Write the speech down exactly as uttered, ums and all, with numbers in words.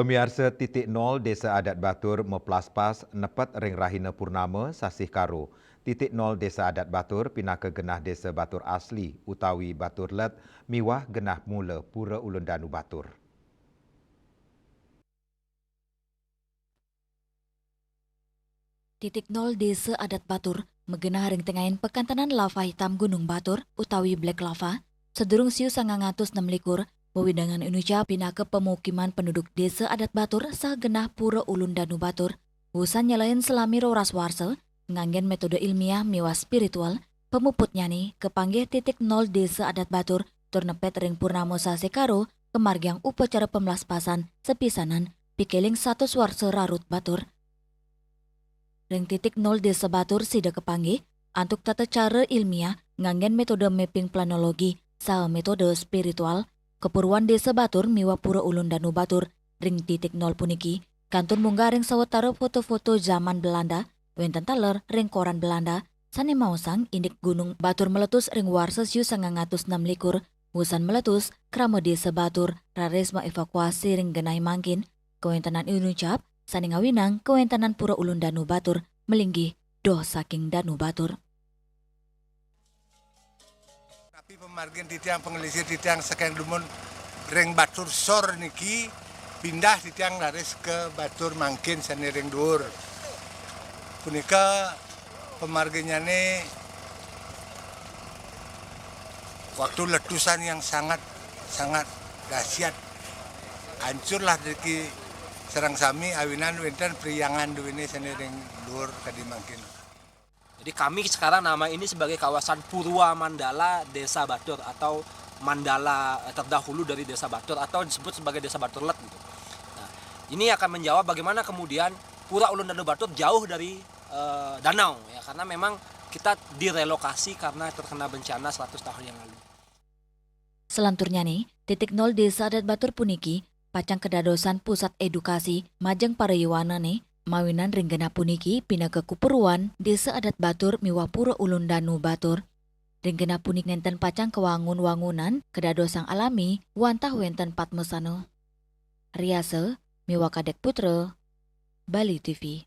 Pamiarsa, titik nol Desa Adat Batur maplaspas nepet ring rahina purnama sasih Karo. Titik nol Desa Adat Batur pinaka genah desa Batur asli utawi Batur let miwah genah mula Pura Ulun Danu Batur. Titik nol Desa Adat Batur magenah ring tengahin Pakantenan Lava Hitam Gunung Batur utawi Black Lava, sadurung siu sangang atus nem likur, wewidangan inucap pinaka pamukiman penduduk Desa Adat Batur saha genah Pura Ulun Danu Batur. Wusan nyelehin salami roras warsa, nganggen metode ilmiah miwah spiritual, pamuputnyane kapanggih titik nol Desa Adat Batur tur nepet ring purnama sasih Karo, kamargiang upacara pamlaspasan sapisanan pikiling satus warsa rarut batur. Ring titik nol Desa Batur sida kapanggih antuk tata cara ilmiah nganggen metode mapping planologi saha metode spiritual. Kapuruan Desa Batur miwah Pura Ulun Danu Batur ring titik nol puniki kantun munggah ring sawatara foto-foto jaman Belanda, wenten taler ring koran Belanda, sane maosang indik Gunung Batur meletus ring warsa siu sangang atus nem likur. Wusan meletus, krama Desa Batur raris maevakuasi ring genah mangkin, kawentenan inucap sane ngawinang kawentenan Pura Ulun Danu Batur malinggih doh saking Danu Batur. Tapi pamargin titiang, panglingsir titiang saking dumun ring Batur Sor niki, pindah titiang raris ka Batur Mangkin sane ring duur. Punika pamarginnyane waktu letusan yang sangat, sangat dahsyat. Hancurlah driki sareng sami awinan wenten priyangan duwene sane ring duur kadi mangkin. Jadi kami sekarang nama ini sebagai kawasan Purwa Mandala Desa Batur atau Mandala, eh, terdahulu dari Desa Batur atau disebut sebagai Desa Batur Let gitu. Nah, ini akan menjawab bagaimana kemudian Pura Ulun Danu Batur jauh dari, eh, danau ya, karena memang kita direlokasi karena terkena bencana seratus tahun yang lalu. Salanturnyane, titik nol Desa Adat Batur puniki pacang kadadosan pusat edukasi majeng para yuwanane, mawinan ring genah puniki pinaka kapuruan Desa Adat Batur miwah Pura Ulun Danu Batur. Ring genah puniki nenten pacang kawangun-wangunan kadadosang alami wantah wenten padmasana. Riasa miwah Kadek Putra, Bali T V.